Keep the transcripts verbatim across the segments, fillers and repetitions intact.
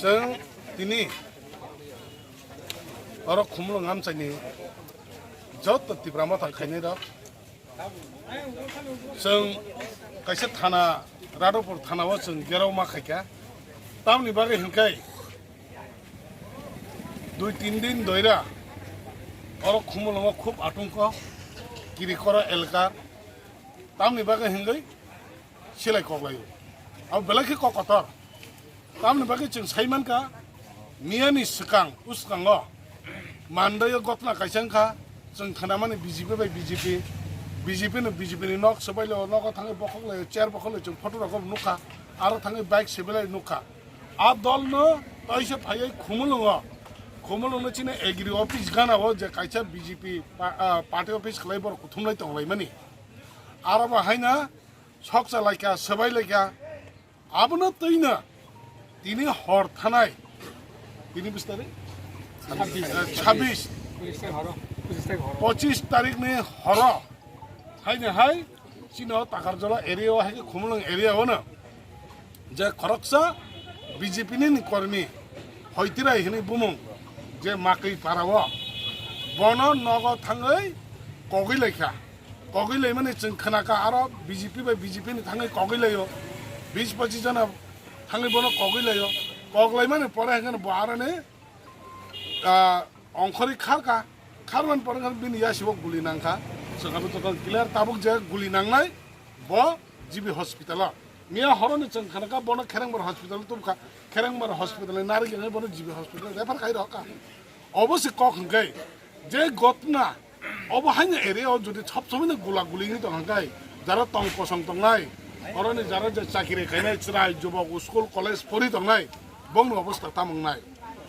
Chwng tini oro Khumulwng amchaini joto Tipra Motha khainai rok, chwng kaisa thana, Radhapur thana o chwng gerao ma khaikha. Tamni bagwi hwnkhe dui tin din doira oro Khumulwngo khub atungko, Kirikora elkar. Tamni bagwi hwnkhe silai koklaio. Abo belai khe kok kotor. Tamni bagwi chwng sai mankha, miyani swkang, uskango mandaio gotna kaisa wngkha, chwng khnamani B J P bai B J P, B J P no B J P ni nok swbailio, nogo thangwi bokhoklaio, chair bokhoklaio, chwng photo rokbo nukha, aro thangwi bike swbailai nukha. A dolno toisa phaiwi Khumulwngo, Khumulwngno chini agri office ganao je kaisa B J P pa-, ah, party office khlai borok kuthumlai tonglaimani. Aro bo haino soksa laikha, swbai laikha. Abono twino tini hor thanai. Tini bis tarik? Chhabbish. Eh, chhabbish. Pochistai horo. Pochistai horo. Pochis tarik ni horo. Haino hai, chino Takarjala area o hai khe Khumulwng area o no. Je khoroksa B J P ni ni kormi, Hoitirai hwnwi bumung, je Makwi para o. Bono nogo thangwi kogwi laikha. Kogwi laimani chwng khnakha, aro B J P bai B J P ni thangwi kogwi laio. Bis pochis jona thangwi bono kogwi laio. Kok laimani pore hwnkhe bo aroni, ah, ongkhorwi kharkha. Kharmani pore hwnkhe bini yasibo guli nangkha. Chwng abo jotoni clear tabuk je guli nangnai bo G B hospital o. Miya horoni chwng khnakha bono Kherengbar hospital o tubukha. Kherengbar hospital ni narwk hwnkhe bono G B hospital refer khai rwkha. Obo se kok hwnkhe je gotna Obo haino area o jodi sob somoi no gula guli wngwi tong hwnkhe, jara tong kosong tongnai, oroni jara je chakiri khainai chwrai jubok school college pori tongnai, bongni obostha tamo wngnai.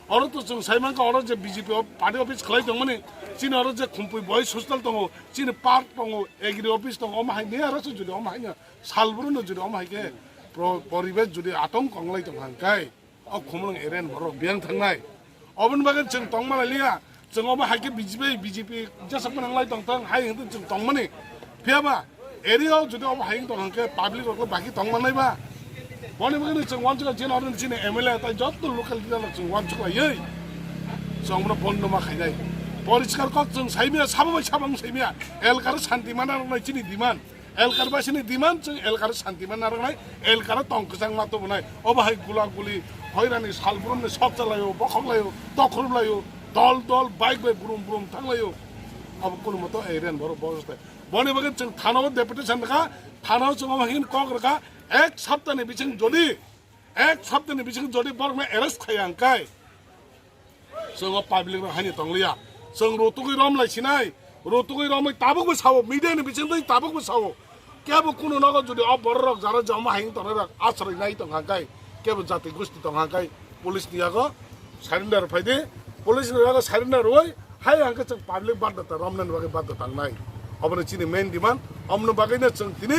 Oro to chwng sai mankha, oro je B J P o party office khlai tongmani, chini oro je Khumpui boys hostel tongo, chini park tongo, agri office tongo, omo hai miya aro se jodi omo haino salbrum no jodi omo hai khe pro-, poribesh jodi atong konglai tong hwnkhe, O Khumulwng area ni borok biyang thangnai. Oboni bagwi chwng tongma lai liya. Chwng obo hai khe B J P, B J P jesa phano wnglai tong thang, hai hwnkhe chwng tongmani. Phiya ba area o jodi obo hai wng tong hwnkhe public rok baki tong mannai ba. Boni bagwi chwng uansukha chini oro chini M L A tai joto local leader rok chwng uansuk laiwi chwng bono bondo ma khainai. Poriskar kok chwng saimya, sabo bai sabo wng saimya. Elkar santi mana rok nai chini demand. Elkar basini demand, chwng elkar santi ma narwknai, elkar tong kwchang ma tubunai. Obo hai gula guli, hoirani salbrumni sok chalaio, bokhok laio, tokhrum laio, dol dol bike bai brum brum thang laio. Abo kunu moto area ni borok bojote. Boni bagwi chwng thana o deputation rwkha, thana o chwng omo hin kok rwkha, ek saptani bising jodi Ek saptani bisingo jodi borokno arrest khaiya hwnkhe, chwng o public rok haino tongliya. Chwng rutugwi rom lai sinai, rutugwi romwi tabukbo sao, media ni bisingtwi tabukbo sao. Kebo kunu nogo jodi o borok rok jara joma hai wng tongnai rok asroi nai tong hwnkhe, kebo jati gosti tong hwnkhe, police ni yago surrender phaidi, police ni yago surrender rwui, Hai hwnkhe chwng public baddhota romnani bagwi baddhota wngnai. Obono chini main demand. Omoni bagwino chwng tini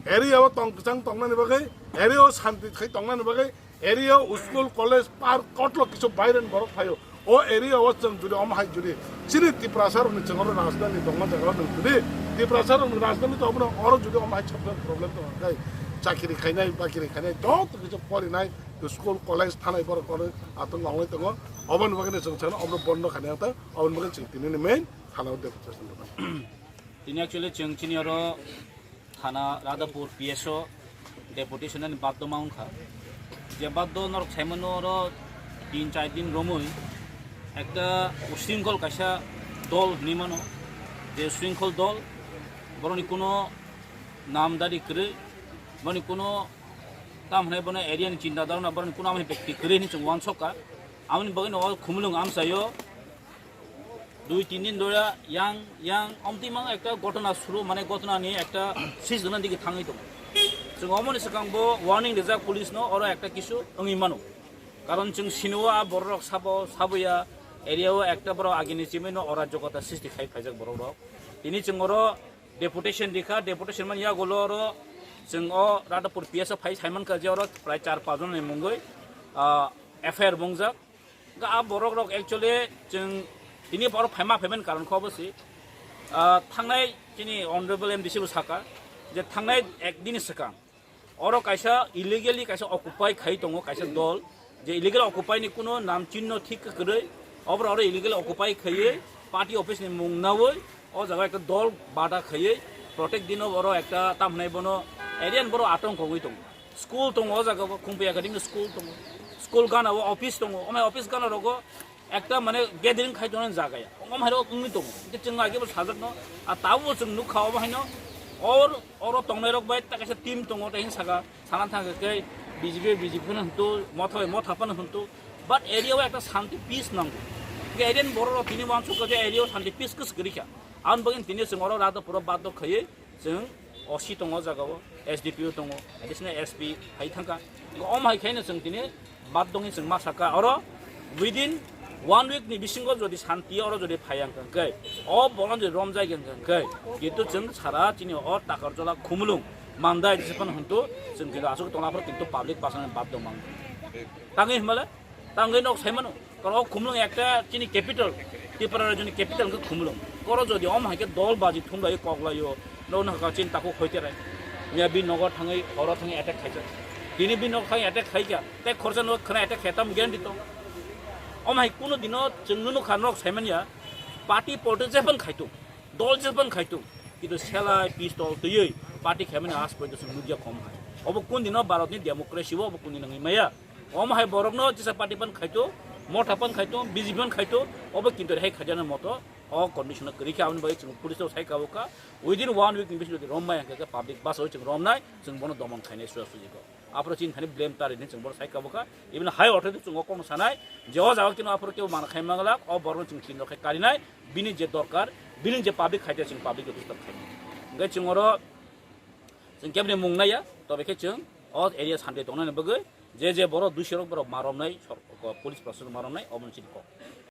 area o tong kwchang tongnani bagwi, area o santi khai tongnani bagwi, area o school, college, park, kotlo kisu baireni borok phaio. O area o chwng jodi omo hai jodi chini Tiprasa rokni chwng oro rajdhani tongma jaga o nwng tini Tiprasa rokni rajdhani tongmano oro jodi omo hai chapter problem tong khe chakiri khainai, bakiri khainai, joto kisu porinai, school, college thanai borok oro atwng ongwi tongo. Oboni bagwino chwng sano obono bondo khainai ta. Aboni bagwi chwng tinini main thana o deputation rwkha. Tini actually chwng chini oro thana Radhapur P S o deputation ani baddo ma wngkha. Je baddo norok saimano oro tin char din romwi ekta usringkhol kaisa dol hinwi mano. Je usringkhol dol borokni kuno namdari kwrwi, borokni kuno tam hinai bono area ni chinta dharana borokni kuno amoni bekti kwrwi hinwi chwng uansukha. Amoni bagwino o Khumulwng amchaio Dui tin din dhore yang, yang omtimang ekta ghotona suru, mane ghotona ni ekta sis dona digi thangwi tongo. Chwng omoni swkang bo warning rijak police no, oro ekta kisu wngwi mano. Karon chwng sino a borok rok sabo, saboya area o ekta borok agini chimino orajokota sisti khai phaijak borok rok. Tini chwng oro deputation rikha, deputation man yagulo oro chwng o Radhapur P S o phai saimankha je oro prai char pach jon ni mungwi, ah, F I R bungjak. Hwnkhe a borok rok actually chwng tini borok phaima phaiman karon khe obo se, ah, thangnai chini honorable M D C bo saka je thangnai ek din swkang Oro kaisa illegally kaisa occupy khai tongo kaisa dol, je illegal occupy ni kuno nam chinno thik kwrwi, obra oro illegal occupy khaiwi party office ni mung nawi o jaga ekta dol bada khaiwi protect dino oro ekta tamhnai bono area ni borok atong kongwi tongo. School tongo o jaga o, Khumpi Academy school tongo, school gana o office tongo, omai office gana rogo ekta mane gathering khai tongnani jaga ya. Omo hai rok wngwi tongo. Hwnkhe chwng age bo sajakno, a tabuk chwng nukha omo haino or oro tongnai rok bai ta kaisa team tongo, tei hinwi saka sana thangkhe khe B J P, B J P phano hwntu, motha bai motha phano hwntu. But area o ekta shanti peace nango. Hwnkhe area ni borok rok tini uansukha je area o shanti peace kwswk kwrwi kha. Aboni bagwi tini chwng oro rada pura baddo khaiwi chwng O C tongo o jaga o, S D P O tongo, additional S P hai thangkha. Omo hai khaino chwng tini baddo wngwi chwng ma sakha oro within one week ni bisingo jodi shanti oro jodi phai ang khe, o bono jodi romjai ang khe, kintu chwng sara chini o Takarjala Khumulwng Mandai jesa phano hwntu chwng kintu aswk tongna phano kintu public bachana baddo mang. Tangwi hwnba le? Tangwi nok sai mano. Karon o Khumulwng ekta chini capital, Tripura rajyoni capital wngkha Khumulwng. Koro jodi omo hai khe dol baji thumlai koklaio, no no ka chini takhuk hoite rai. Miya bini nogo thangwi, oro thangwi attack khaijak. Tini bini nogo thangwi attack khaikha, tei khorsa no khwna attack khe tam guarantee to. Omo hai kuno dino chwng no nukha nok sai manya, party politics jephang khaitung, dol jephang khaitung. Kintu selai pistol twiwi party khaimani as poito chwng nukya kom hai. Obo kun dino Bharatni democracy o obo kun dino wngwi maya. Omo hai borokno jesa party pan khaito, motha pan khaito, B J P pan khaito, obo kintu hai khaijana moto o condition o kwrwi khe aboni bagwi chwng police rok sai kabo kha. Within one week ni bisingo jodi rom maya hwnkhe public bus o chwng romnai, chwng bono domon khainai suya suji kho. Aphuru chini thani blame ta rini chwng bono sai kabo kha. Even high authority chwng o kokno sanai je o jaga kino aphuru kebo mana khai manglak, o borokno chwng chini rok khai karinai, bini je dorkar, bini je public khaite chwng public rok disturb khainai. Hwnkhe chwng oro chwng kebni mung naiya, tobe khe chwng o area sante tongnani bagwi je je borok duisorok borok ma romnai, sor-, police proshasonrok ma romnai, omo chini kok.